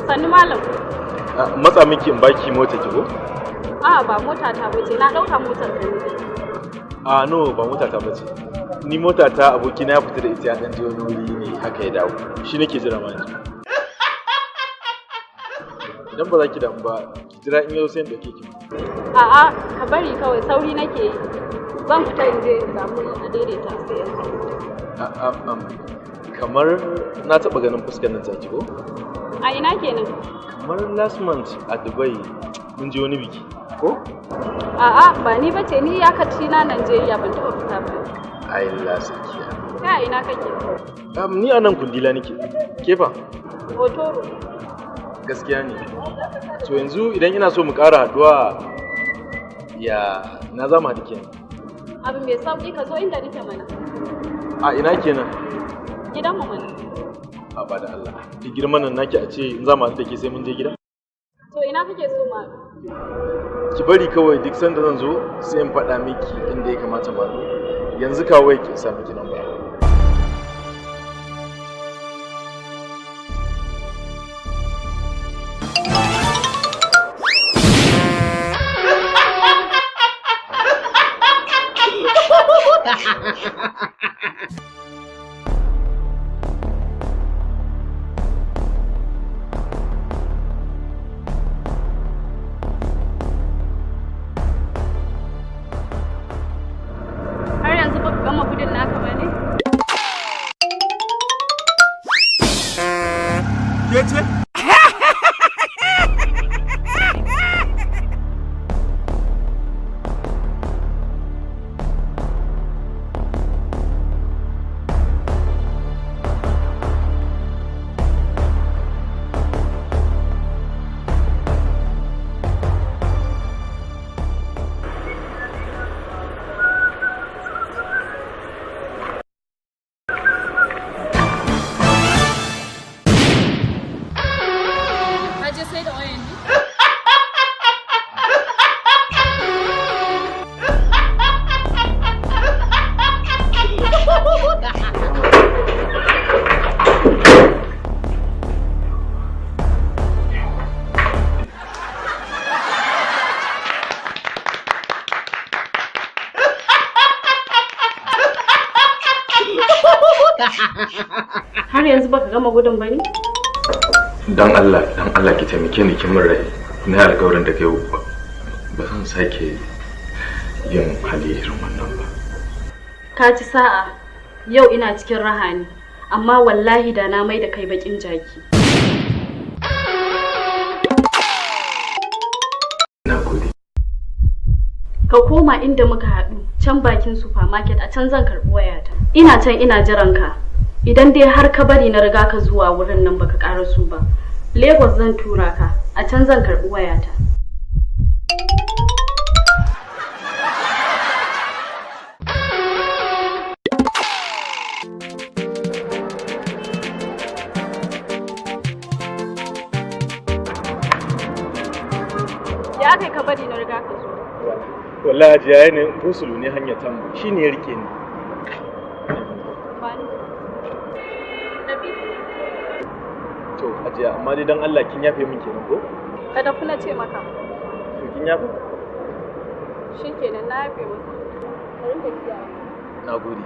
Sannu malam. Matsa miki in baki mota ki ko? A'a, ba mota ta bace, na ɗauka motar ka ne. A no, ba mota ta bace. Ni mota ta abokina ya fita da ita, ya dan je wani wuri ne haka ya dawo. Shi nake jira ma yanzu. Idan ba za ki damu ba, ki jira in yau sai in ɗauke ki. A'a, ka bari kawai, sauri nake yi. Zan fita in je in samu a daidaita sai in hau. Kamar na taɓa ganin fuskar nan taki ko? A ina kenan? Kamar last month a Dubai mun je wani biki ko? A'a, ba ni bace, ni iyakaci na Najeriya, ban taɓa fita ba. Ai Allah sakiya. Kai, a ina kake? Ni a nan Kundila nake. Kefa? Hotoro. Gaskiya ne. To yanzu idan ina so mu ƙara haɗuwa, ya na za mu haɗu kenan? Abu mai sauƙi, ka zo inda nake mana. A ina kenan? Gidanmu mana. A ba da Allah. Duk girman nan naki a ce in za mu haɗu da ke sai mun je gida? To ina kake so mu haɗu? Ki bari kawai, duk sanda zan zo sai in faɗa miki inda ya kamata mu haɗu. Yanzu kawai ki sa miki nan ba. Har yanzu baka gama gudun naka ba ne? Ke ce? Ka je sai da wayan ne? Har yanzu baka gama gudun ba ne? Dan Allah, dan Allah ki taimake ni, ki min rai. Na yi alƙawarin da kai ba ba zan sake yin hali irin wannan ba. Ka ci sa'a, yau ina cikin rahani, amma wallahi da na mai da kai bakin jaki. Na gode. Ka koma inda muka haɗu, can bakin supermarket, a can zan karɓi wayata. Ina can ina jiran ka. Idan dai har ka bari na riga ka zuwa wurin nan baka ƙaraso ba, Lagos zan tura ka, a can zan karɓi wayata. Ya kai ka bari na riga ka zo? Wallahi hajiya, yanayin go-slow ne hanyar tamu shine ya rike ni. Bani. Tafi. To hajiya, amma dai dan Allah kin yafe min kenan ko? Ka tafi na ce maka. To kin yafe? Shikenan, na yafe maka. Ka rinka kiyaye. Na gode.